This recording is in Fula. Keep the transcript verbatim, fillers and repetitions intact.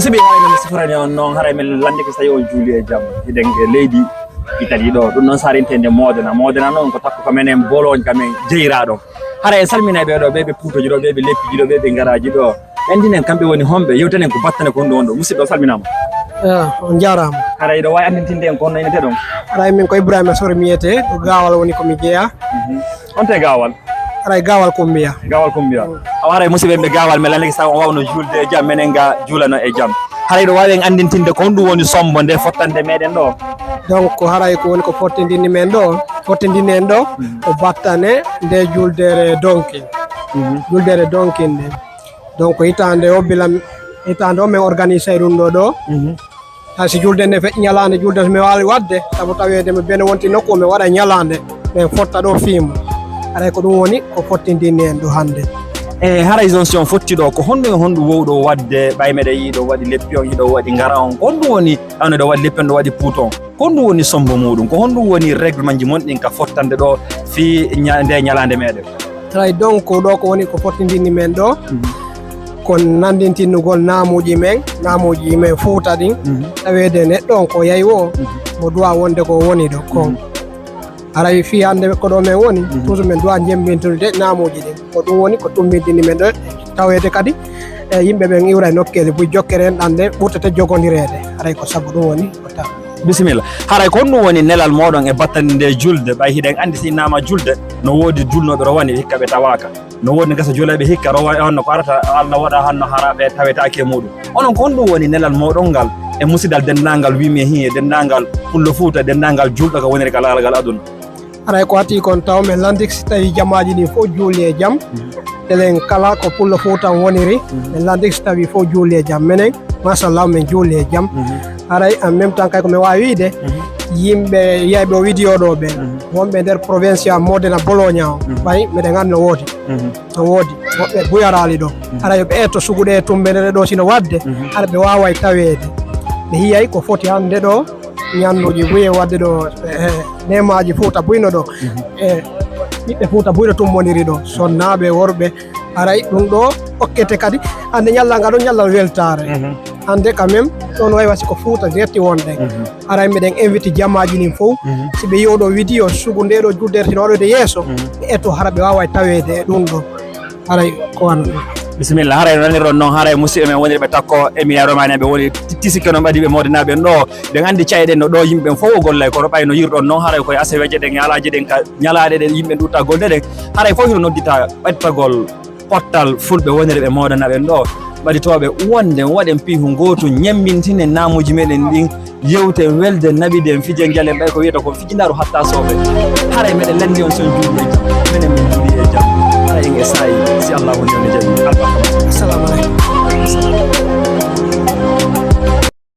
Sibi haray men sifrani on noon, haray men lande ko so tawi on juuli e jam. Hiɗen e leydi Italie ɗo, ɗum noon sarintende Modena. Modena noon ko takko ko menen Bologne, ka men jeyiraɗo. Haray en salminay ɓe ɗo, ɓe ɓe Puutoji ɗo, ɓe ɓe Leppiiji ɗo, ɓe ɓe Ngaraji ɗo. Anndinen kamɓe woni homɓe, yewtanen ko battane ko honɗum woni ɗo, musidɗo salminaama. Eh, on jaaraama. Haray ɗo waawi anndintinde en ko honno innete ɗon? Haray min ko Ibrahima Sori mi wiyete, ɗo Gaawal woni ko mi jeyaa. Mhm. On te Gaawal? Haray Gaawal Kumbiya. Gaawal Kumbiya. Awa haray musidɓe ɓe Gaawal, mi lannike sago on wawno juulde e jam, menen ga juulano e jam. Haray ɗo waawi en anndintinde ko honɗum woni sombo nde fottande meɗen ɗo? Donc haray ko woni ko fottindini men ɗo, fottindini en ɗo, ko battane nde juuldere Donkin. Mhm. Juuldere Donkin nde. Donc hitaande o bila, hitaande o men organisay ɗum ɗo ɗo. Mhm. Hay si juulde nde feƴƴi ñalaande juulde, so mi waawi waɗde, sabu taweede mi bene wonti nokku, mi waɗa ñalaande, min fotta ɗo fiima. Haray ko ɗum woni ko fottindini en ɗo hannde. E haray zone si on fotti ɗo, ko honɗum e honɗum wowɗo waɗde, ɓay meɗen yiɗo waɗi leppi on, yiɗo waɗi ngara on, ko honɗum woni, ano ɗo waɗi leppi on, ɗo waɗi puuton? Ko honɗum woni sombo muɗum? Ko honɗum woni réglementji mon ɗin ka fottande ɗo fii ña-, nde ñalaande meɗen? Haray donc ɗo ko woni ko fottindini men ɗo, mhm, ko nanndintinnugol naamuuji men, naamuuji men Fuuta ɗin, mhm, taweede neɗɗo on ko yahi o, mhm, mo duwa wonde ko woni ɗo kon. Mhm. Haray fii hannde ko ɗo men woni, mhm, toujours men duwa jemmbintude naamuuji ɗin. Ko ɗum woni ko tummbindini men ɗo, taweede kadi e yimɓe ɓen iwra e nokkeeli buy jokkere en ɗannde ɓurtete jogondireede. Haray ko sabu ɗum woni ko taw. Bisimilla. Haray ko honɗum woni nelal mooɗon e battane nde julde? Ɓay hiɗen anndi si innama julde, no woodi julnooɓe rowani hikka ɓe tawaaka. No woodi gasa juulayɓe hikka rowa e honno ko arata, Allah waɗa hanno hara ɓe tawetaake e muɗum. Onon ko honɗum woni nelal mooɗon ngal e musidal denndaangal wimi e hiye, denndaangal Pullo Fuuta, denndaangal julɗo ka woniri ka laagal aduna? Haray ko hatti kon taw men lanndike si tawi jamaaji ɗin fof juuli e jam. Mhm. Enen kala ko Pullo Fuuta woniri, mhm, men lanndike si tawi fof juuli e jam. Menen, machallah, men juuli e jam. Mhm. Haray en même temps kay ko mi waawi wiide, mhm, yimɓe yiyayɓe o vidéo ɗo ɓe, mhm, wonɓe nder provincia Modena Bologna o, mhm, ɓay meɗen anndi no woodi. Mhm. No woodi. Woɓɓe buyaraali ɗo. Mhm. Haray yo ɓe etto suguɗe e tummbere ɗo sino waɗde, mhm, hara ɓe waaway taweede. Ɓe yiyay ko foti hannde ɗo, ñannduuji buy e waɗde ɗo, eh, neemaaji Fuuta buy no ɗo. Mhm. Eh, ɓiɓɓe Fuuta buy no tummbondiri ɗo. Sonnaaɓe, worɓe, haray ɗum ɗo okkete kadi. Hannde ñallal ngal ɗo ñallal weltaare. Mhm. Hannde quand même, ɗon wayi wasi ko Fuuta direct wonde. Mhm. Haray meɗen invite jamaaji ɗin fof. Mhm. Si ɓe yi'o ɗo vidéo, sugu nde ɗo juddere sino waɗoyde yeeso, mhm, ɓe etto hara ɓe waawa taweede e ɗum ɗo. Haray ko wano ɗum. Bisimilla, haray no nanirɗon noon, haray musidɓe men wonirɓe takko e mi yaromani ɓe woni ti-, tisike noon ɓadiiɓe Modenaaɓe en ɗo. Ɓen anndi caye ɗen no ɗo yimɓe ɓen fof o gollay, kono ɓay no yirɗon noon, haray koye aseweeje ɗen e alaaje ɗen ka ñalaaɗe ɗen yimɓe ɗutta golde ɗen. Haray fof hino noddita ɓettagol pottal fulɓe wonirɓe Modenaaɓe en ɗo. Ɓaditooɓe wonde waɗen piihu ngootu, ñemmbintinen naamuuji meɗen ɗin. Yewten welde, naɓiden, fijen jalen, ɓay ko wiyata ko fijindaaru hatta sooɓe. Haray meɗen lanndi on si on juuli e jam, menen min juuli e jam. Haray en e saayi, si Allahu newni jaɓi. Albarka ma. Assalamu aleykum.